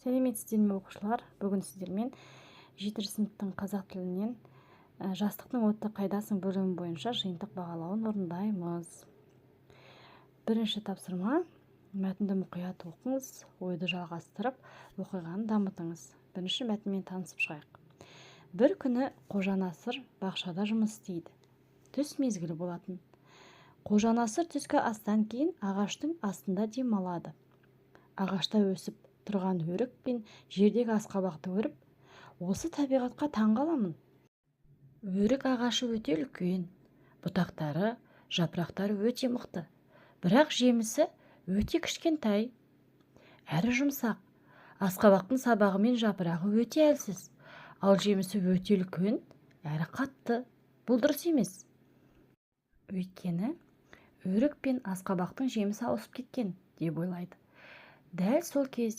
Сәлеметсіздер ме, оқушылар! Бүгін сіздермен жетінші сыныптың қазақ тілінен «Жастықтың оты қайдасың» бөлімі бойынша жиынтық бағалауын орындаймыз. Бірінші тапсырма: мәтінді мұқият оқыңыз, ойды жалғастырып, оқиғаны дамытыңыз. Бірінші мәтінмен танысып шығайық. Бір күні Қожанасыр бақшада жұмыс істейді. Түс мезгілі болатын. Қожанасыр түскі астан кейін ағаштың астында демалады. Ағашта өсіп тұрған өрік пен жердегі асқабақты көріп, «Осы табиғатқа таң қаламын. Өрік ағашы өте үлкен, бұтақтары, жапырақтары өте мықты, бірақ жемісі өте кішкентай әрі жұмсақ. Асқабақтың сабағы мен жапырағы өте әлсіз, ал жемісі өте үлкен әрі қатты. Бұл дұрыс емес, өйткені өрік пен асқабақтың жемісі ауысып кеткен», – деп ойлайды. Дәл сол кезде